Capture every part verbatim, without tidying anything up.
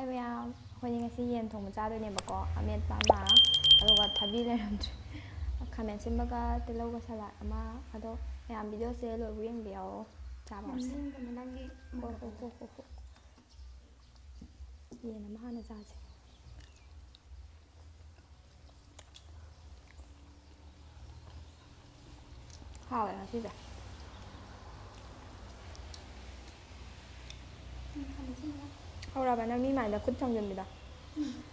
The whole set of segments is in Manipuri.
ꯃꯌꯥꯝ, ꯑꯩꯈꯣꯏꯅꯤ ꯉꯁꯤ ꯌꯦꯟ ꯊꯣꯡꯕ ꯆꯥꯗꯣꯏꯅꯦꯕꯀꯣ, ꯑꯃꯦꯠꯄ ꯑꯃ, ꯑꯗꯨꯒ ꯊꯕꯤ ꯂꯩꯔꯝꯗ꯭ꯔꯦ, ꯈꯥꯃꯦꯟ ꯑꯁꯤꯟꯕꯒ ꯇꯤꯜꯍꯧꯒ ꯁꯂꯥꯗ ꯑꯃ꯫ ꯑꯗꯣ ꯃꯌꯥꯝ, ꯚꯤꯗꯤꯑꯣꯁꯦ ꯂꯣꯏꯕꯨ ꯌꯦꯡꯕꯤꯌꯣ꯫ ꯆꯥꯕ ꯍꯧꯔꯁꯦ꯫ ꯅꯪꯒꯤ ꯍꯣ, ꯍꯣ, ꯍꯣ, ꯍꯣ, ꯍꯣ꯫ ꯌꯦꯟ ꯑꯃ ꯍꯥꯟꯅ ꯆꯥꯁꯦ꯫ ꯍꯥꯎꯋꯦ ꯉꯁꯤꯁꯦ꯫ ꯎꯝ, ꯍꯥꯎꯋꯦ ꯁꯤꯅ꯫ ꯍꯧꯔꯕ ꯅꯪ ꯃꯤ ꯃꯥꯡꯗ ꯈꯨꯠ ꯊꯝꯖꯤꯟꯕꯤꯗꯣ? ꯎꯝ꯫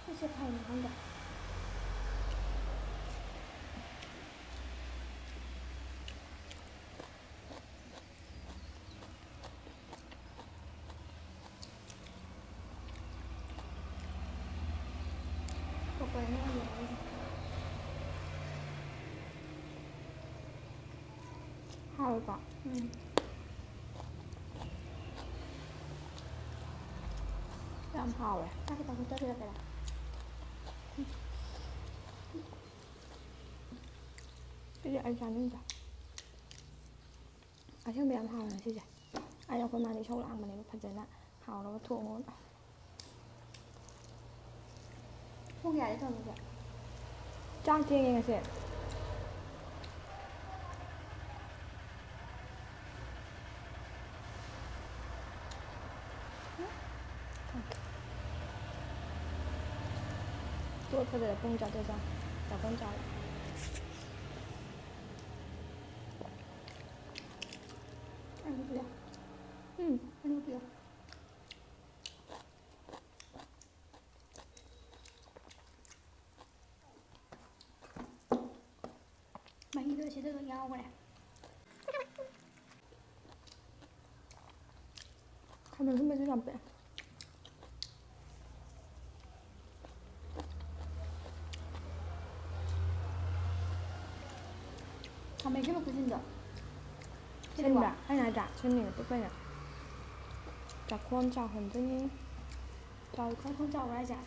ꯈꯨꯠꯁꯦ ꯐꯩꯅ ꯈꯪꯗꯦ꯫ ꯀꯣꯀꯔꯅ ꯑꯣꯏꯅ ꯂꯧꯔꯁꯦ꯫ ꯍꯥꯎꯋꯦꯀꯣ? ꯎꯝ꯫ ꯌꯥꯝ ꯍꯥꯎꯋꯦ꯫ ꯆꯥꯛ ꯈꯤꯇꯪ ꯈꯛꯇ ꯄꯤꯔꯛꯀꯦꯔꯥ? ꯁꯤꯗꯤ ꯑꯩ ꯆꯥꯅꯤꯡꯗꯦ꯫ ꯑꯁꯦꯡꯕ ꯌꯥꯝ ꯍꯥꯎꯋꯦ ꯉꯁꯤꯁꯦ꯫ ꯑꯩꯅ ꯑꯩꯈꯣꯏ ꯃꯥꯗ ꯏꯁꯧ ꯂꯥꯡꯕꯅꯦꯕ, ꯐꯖꯅ ꯍꯥꯎꯅꯕ ꯊꯣꯡꯉꯣꯅ꯫ ꯄꯨꯡ ꯀꯌꯥꯗ ꯊꯣꯡꯉꯤꯒꯦ? ꯆꯥꯛ ꯊꯦꯡꯉꯦ ꯉꯁꯤ꯫ ꯇꯣꯠꯄꯗ ꯄꯨꯡ ꯆꯥꯇ꯭ꯔꯦꯠ ꯆꯪꯉꯦ꯫ ꯆꯥꯛꯈꯨꯝ ꯆꯥꯕ꯫ ꯑꯩꯒꯤ ꯄꯤꯔꯛꯑꯣ꯫ ꯎꯝ꯫ ꯑꯩꯒꯤ ꯄꯤꯔꯛꯑꯣ꯫ ꯃꯍꯤꯗꯣ ꯑꯁꯤꯗ ꯂꯣꯏ ꯌꯥꯎꯈ꯭ꯔꯦ꯫ ꯈꯥꯃꯦꯟ ꯑꯁꯤꯟꯕꯁꯨ ꯌꯥꯝ ꯄꯤꯛꯑꯦ꯫ ꯈꯥꯃꯦꯟ ꯑꯁꯤꯟꯕ ꯈꯨꯖꯤꯟꯗꯣ꯫ ꯁꯤꯟꯕ꯭ꯔꯥ? ꯑꯩꯅ ꯍꯥꯏꯗ꯭ꯔꯥ? ꯁꯤꯟꯕꯅꯦ, ꯄꯤꯛꯄꯅꯦ꯫ ꯆꯥꯛꯈꯣꯝ ꯆꯥꯎꯍꯟꯗꯣꯏꯅꯦ꯫ ꯆꯥꯎ-, ꯆꯥꯛꯈꯣꯝ ꯆꯥꯎꯕ꯭ꯔꯥ ꯍꯥꯏꯁꯦ?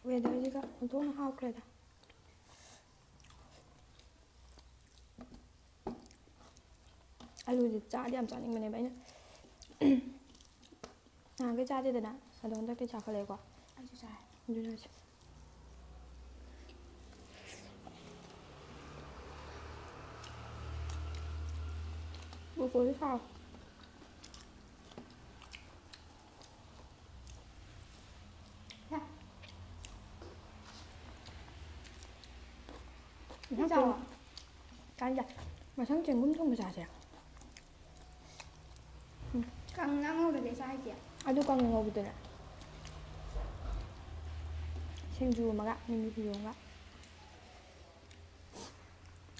Weatherꯁꯤꯒ ꯑꯣꯟꯊꯣꯛꯅ ꯍꯥꯎꯈ꯭ꯔꯦꯗ꯫ ꯑꯂꯨꯁꯦ ꯆꯥꯗꯤ ꯌꯥꯝ ꯆꯥꯅꯤꯡꯕꯅꯦꯕ ꯑꯩꯅ꯫ ꯅꯍꯥꯟꯈꯩ ꯆꯥꯗꯦꯗꯅ, ꯑꯗꯣ ꯍꯟꯗꯛꯇꯤ ꯆꯥꯈꯠꯂꯛꯑꯦꯀꯣ꯫ ꯑꯩꯁꯨ ꯆꯥꯏ꯫ ꯑꯗꯨꯅ ꯑꯩꯁꯨ꯫ ꯕ꯭ꯔꯣꯀꯣꯂꯤ ꯍꯥꯎ꯫ ꯍꯦ꯫ ꯏꯟꯁꯥꯡ ꯆꯥꯎꯋꯣ꯫ ꯆꯦꯡ-, ꯆꯥꯅꯤꯡꯗꯦ꯫ ꯃꯊꯪ ꯆꯦꯡꯒꯨꯝ ꯊꯣꯡꯕ ꯆꯥꯁꯦ꯫ ꯎꯝ꯫ ꯀꯪꯅ ꯉꯧꯗ꯭ꯔꯗꯤ ꯆꯥ ꯍꯩꯇꯦ꯫ ꯑꯗꯨ ꯀꯪꯅ ꯉꯧꯕꯗꯨꯅꯦ꯫ ꯁꯤꯡꯖꯨ ꯑꯃꯒ, ꯃꯤꯃꯤ ꯁꯤꯡꯖꯨ ꯑꯃꯒ꯫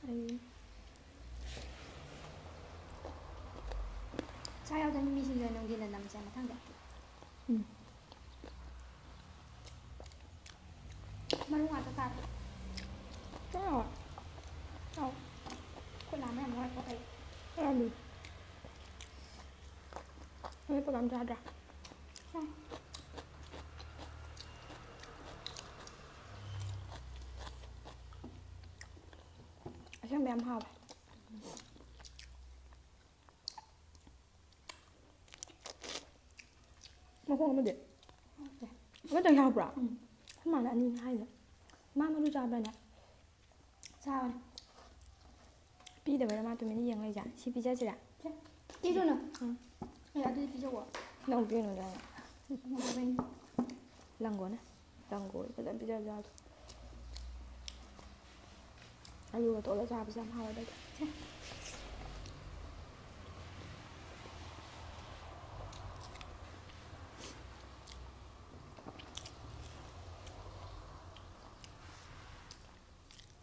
ꯑꯩ ꯁꯥ ꯌꯥꯎꯗꯕ ꯃꯤꯃꯤ ꯁꯤꯡꯖꯨ ꯑꯣꯏꯅ ꯅꯨꯡꯊꯤꯜꯗ ꯅꯝꯁꯦ ꯃꯊꯪꯗ꯫ ꯎꯝ꯫ ꯃꯔꯨ ꯉꯥꯛꯇ ꯆꯥꯔꯣ꯫ ꯆꯥꯔꯣ꯫ ꯑꯧ꯫ ꯈꯨꯠ ꯅꯥꯝꯃ ꯌꯥꯝ ꯋꯥꯠꯄ ꯐꯩ꯫ ꯆꯥꯔꯝꯃꯤ꯫ ꯑꯃꯦꯠꯄꯒ ꯑꯝ ꯆꯥꯗ꯭ꯔꯥ? ꯆꯥꯏ꯫ ꯑꯁꯦꯡꯕ ꯌꯥꯝ ꯍꯥꯎꯋꯦ꯫ ꯃꯈꯣꯡ ꯑꯃꯗꯤ? ꯍꯥꯎꯇꯦ꯫ ꯑꯃꯇꯪ ꯌꯥꯎꯕ꯭ꯔꯥ? ꯎꯝ꯫ ꯑꯩꯈꯣꯏ ꯃꯥꯅ ꯑꯅꯤꯅꯦ ꯍꯥꯏꯁꯦ꯫ ꯃꯥ ꯃꯔꯨ ꯆꯥꯕ꯭ꯔꯥꯅꯦ? ꯆꯥꯕꯅꯦ꯫ ꯄꯤꯗꯕꯩꯔꯥ ꯃꯥ ꯇꯨꯃꯤꯟꯅ ꯌꯦꯡ ꯂꯩꯁꯦ? ꯁꯤ ꯄꯤꯖꯁꯤꯔꯥ? ꯁꯦ, ꯄꯤꯔꯨꯅꯨ꯫ ꯎꯝ꯫ ꯑꯦ, ꯑꯗꯨꯗꯤ ꯄꯤꯖꯧꯋꯣ꯫ ꯅꯪ ꯄꯤꯔꯨꯅꯨ ꯍꯥꯏꯅ꯫ ꯉꯝꯗꯕꯩꯅꯦ꯫ ꯂꯪꯒꯣꯅꯦ꯫ ꯂꯪꯒꯣ ꯐꯖꯅ ꯄꯤꯖꯕ ꯌꯥꯗ꯭ꯔꯣ? ꯑꯂꯨꯒ ꯇꯣꯠꯂ ꯆꯥꯕꯁꯦ ꯌꯥꯝ ꯍꯥꯎꯋꯦꯕ ꯑꯩꯗꯤ꯫ ꯁꯦ꯫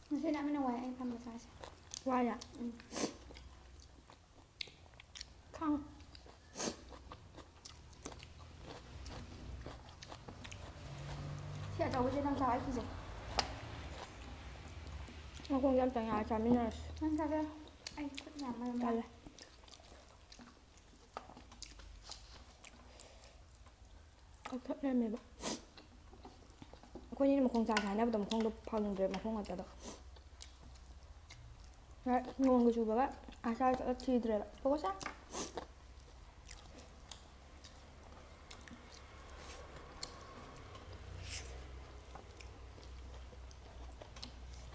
ꯉꯁꯤꯅ ꯑꯃꯅ ꯋꯥꯏ ꯑꯩ ꯐꯝꯕ ꯆꯥꯁꯦ꯫ ꯋꯥꯏꯌꯦ? ꯎꯝ꯫ ꯈꯪ-, ꯁꯤ ꯑꯆꯧꯕꯁꯦ ꯅꯪ ꯆꯥꯎ, ꯑꯩ ꯀꯤꯖꯩ꯫ ꯃꯈꯣꯡꯁꯦ ꯑꯝꯇꯪ ꯌꯥꯔ ꯆꯥꯃꯤꯟꯅꯔꯁꯤ꯫ ꯅꯪ ꯆꯥꯒꯦꯔꯥ? ꯑꯩ ꯈꯨꯠ ꯌꯥꯝ ꯃꯔꯝ ꯇꯜꯂꯦ꯫ ꯀꯛꯊꯠ ꯂꯩꯔꯝꯃꯦꯕ꯫ ꯑꯩꯈꯣꯏꯅꯤꯅ ꯃꯈꯣꯡ ꯆꯥꯁꯦ ꯍꯥꯏꯅꯕꯗꯣ ꯃꯈꯣꯡꯗꯣ ꯐꯪꯗ꯭ꯔꯦ, ꯃꯈꯣꯡ ꯉꯥꯛꯇꯗꯣ꯫ ꯅꯣꯡꯒ ꯆꯨꯕꯒ ꯑꯁꯥ ꯆꯠꯂ ꯊꯤꯗ꯭ꯔꯦꯕ꯫ ꯄꯣꯀꯣꯁꯦ꯫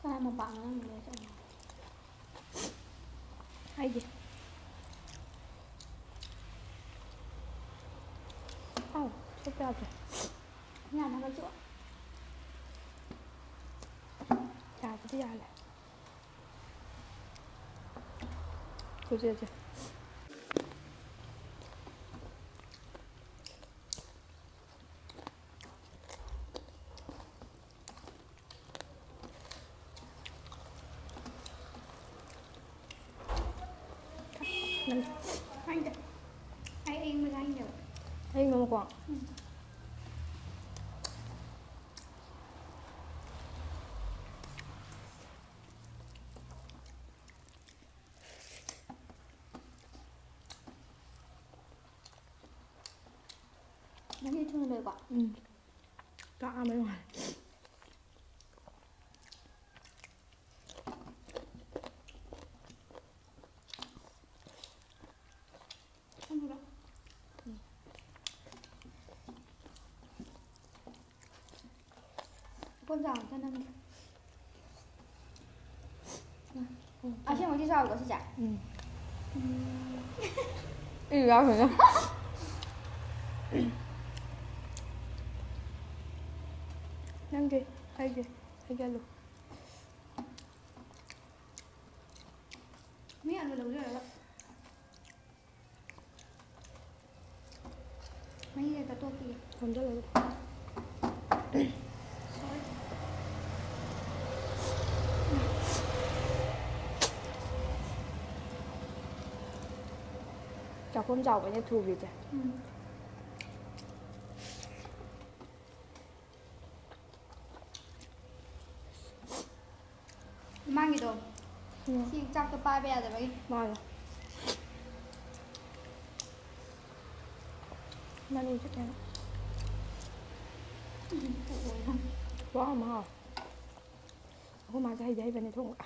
ꯀꯅꯥ ꯃꯄꯥꯟ ꯉꯥꯡꯉꯤꯅꯣ? ꯍꯥꯏꯗꯤ꯫ ꯑꯥꯎ, ꯆꯠꯄ ꯌꯥꯗ꯭ꯔꯦ꯫ ꯌꯥꯅꯕ ꯆꯣ꯫ ꯌꯥꯕꯨꯗꯤ ꯌꯥꯔꯦ꯫ ꯈꯨꯖꯦꯁꯦ꯫ ꯅꯪ ꯍꯥꯏꯗꯦ꯫ ꯑꯩ ꯑꯌꯤꯡꯕ ꯆꯥꯅꯤꯡꯗꯦꯕ꯫ ꯑꯌꯤꯡꯕ ꯃꯈꯣꯡ? ꯎꯝ꯫ ꯅꯪꯗꯤ ꯊꯨꯅ ꯂꯣꯏꯀꯣ? ꯎꯝ꯫ ꯆꯥꯛ ꯂꯥꯝꯕꯩ ꯋꯥꯅꯤ꯫ ꯈꯪꯕ꯭ꯔꯥ? ꯎꯝ꯫ ꯀꯣꯟ ꯆꯥ ꯑꯝꯇ ꯅꯝꯒꯦ꯫ ꯑꯁꯦꯡꯕꯩꯗꯤ ꯆꯥꯎꯕ ꯁꯤꯁꯦ? ꯎꯝ꯫ ꯎꯝ꯫ ꯑꯩ ꯌꯥꯎꯈ꯭ꯔꯦ꯫ ꯅꯪꯒꯤ, ꯑꯩꯒꯤ, ꯑꯩꯒꯤ ꯑꯂꯨ꯫ ꯃꯤ ꯑꯂꯨ ꯂꯧꯖꯔꯒ꯫ ꯃꯍꯤ ꯍꯦꯛꯇ ꯇꯣꯠꯈꯤꯒꯦ꯫ ꯊꯣꯝꯖꯤꯜꯂꯒ꯫ Sorry꯫ ꯆꯥꯛꯈꯨꯝ ꯆꯥꯎꯕꯅ ꯊꯨꯕꯤꯁꯦ꯫ ꯎꯝ꯫ ꯃꯃꯥꯡꯒꯤꯗꯣ꯫ ꯎꯝ꯫ ꯁꯤ ꯆꯥꯛꯇꯣ ꯄꯥꯏꯕ ꯌꯥꯗꯕꯒꯤ꯫ ꯃꯥꯅꯦ꯫ ꯃꯅꯤꯡ ꯆꯠꯂꯦ꯫ ꯎꯝ, ꯄꯣꯛꯑꯣꯏ ꯅꯪ꯫ ꯈꯨꯍꯥꯎ ꯑꯃ ꯍꯥꯎꯋꯦ꯫ ꯑꯩꯈꯣꯏ ꯃꯥꯁꯦ ꯍꯩꯗꯤ ꯍꯩꯕꯅꯦ ꯊꯣꯡꯕ꯫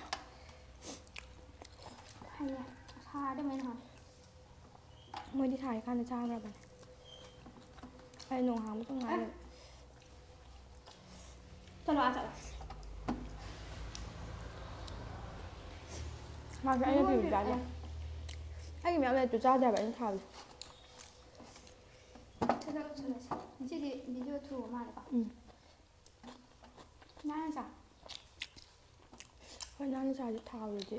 ꯍꯩꯌꯦ꯫ ꯁꯥꯔꯗꯤ ꯑꯃꯨꯛ ꯍꯦꯟꯅ ꯍꯥꯎꯋꯦ꯫ ꯃꯣꯏꯗꯤ ꯁꯥꯔꯤꯀꯥꯟꯗ ꯆꯥꯈ꯭ꯔꯕꯅꯦ꯫ ꯑꯩ ꯅꯣꯡ ꯍꯥꯡꯕꯇ ꯉꯥꯏꯔꯤ꯫ ꯆꯠꯂꯣ, ꯑꯥ ꯆꯠꯂꯣ꯫ ꯃꯥꯁꯦ ꯑꯩꯅ ꯄꯤꯕ ꯆꯥꯗꯦ꯫ ꯑꯩꯒꯤ ꯃꯌꯥꯝ ꯂꯩꯇ꯭ꯔꯁꯨ ꯆꯥꯗꯦ ꯍꯥꯏꯕ ꯑꯩꯅ ꯊꯥꯕꯗꯣ꯫ ꯁꯠ ꯁꯠ ꯂꯣꯏꯁꯜꯂꯁꯤ꯫ ꯉꯁꯤꯗꯤ video ꯊꯨꯕ ꯃꯥꯜꯂꯦꯀꯣ꯫ ꯎꯝ꯫ ꯅꯪꯅ ꯆꯥ꯫ ꯍꯣꯏ, ꯅꯪꯅ ꯆꯥꯁꯦ ꯊꯥꯎꯗꯨꯗꯤ꯫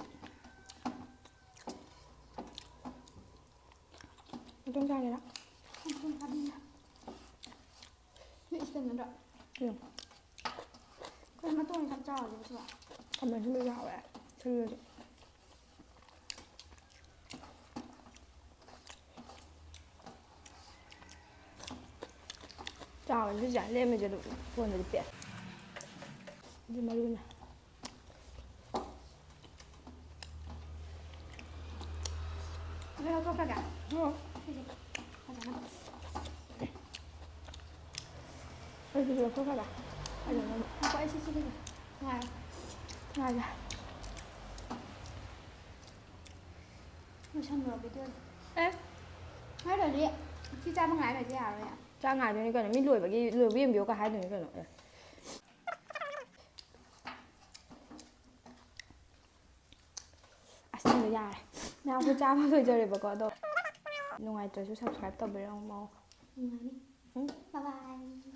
ꯃꯇꯨꯡ ꯆꯥꯒꯦꯔꯥ? ꯃꯇꯨꯡ ꯆꯥꯅꯤꯡꯉꯦ꯫ ꯅꯣꯏ ꯏꯁꯇꯦꯟ ꯅꯠꯇ꯭ꯔꯣ? ꯎꯝ꯫ ꯑꯩꯈꯣꯏ ꯃꯇꯣꯡ ꯈꯛ ꯆꯥꯔꯁꯦ ꯁꯤꯕꯣ꯫ ꯈꯥꯃꯦꯟ ꯑꯁꯤꯟꯕꯁꯨ ꯍꯥꯎꯋꯦ꯫ ꯁꯤꯜꯂꯁꯨ꯫ ꯆꯥꯎꯔꯁꯨ ꯌꯥꯏ, ꯂꯦꯝꯃꯁꯨ ꯑꯗꯨꯝ ꯐꯣꯟꯗꯗꯤ ꯄꯦꯛ꯫ ꯑꯗꯨ ꯃꯔꯨꯅ꯫ ꯂꯣꯏ ꯂꯧꯊꯣꯛꯈ꯭ꯔꯒꯦ? ꯎꯝ꯫ ꯁꯤꯁꯦ ꯐꯖꯅ꯫ ꯑꯩꯁꯨ ꯂꯧꯊꯣꯛꯈ꯭ꯔꯒꯦ꯫ ꯐꯖꯅ꯫ ꯉꯥꯏꯈꯣ, ꯑꯩ ꯁꯤ ꯁꯤꯒꯤꯁꯦ ꯉꯥꯏꯔꯣ꯫ ꯉꯥꯏꯒꯦ꯫ ꯂꯣꯏꯁꯟꯈ꯭ꯔꯣ videoꯁꯦ꯫ ꯑꯦ꯫ ꯅꯠꯇ꯭ꯔꯗꯤ ꯁꯤ ꯆꯥꯕ ꯉꯥꯏ ꯂꯩꯔꯗꯤ ꯌꯥꯔꯣꯏ꯫ ꯆꯥ ꯉꯥꯏꯗꯣꯏꯅꯤ ꯀꯩꯅꯣ꯫ ꯃꯤ ꯂꯣꯏꯕꯒꯤ, ꯂꯣꯏꯕ ꯌꯦꯡꯕꯤꯌꯨ ꯀꯥꯏ ꯍꯥꯏꯗꯣꯏꯅꯤ ꯀꯩꯅꯣ꯫ ꯑꯦ꯫ ꯑꯁꯤꯅ ꯌꯥꯔꯦ꯫ ꯃꯌꯥꯝ ꯑꯩꯈꯣꯏ ꯆꯥꯕ ꯂꯣꯏꯖꯔꯦꯕꯀꯣ꯫ ꯑꯗꯣ ꯅꯨꯡꯉꯥꯏꯇ꯭ꯔꯁꯨ subscribe ꯇꯧꯕꯤꯔꯝꯃꯣ꯫ ꯅꯨꯡꯉꯥꯏꯅꯤ꯫ ꯎꯝ꯫ Bye bye꯫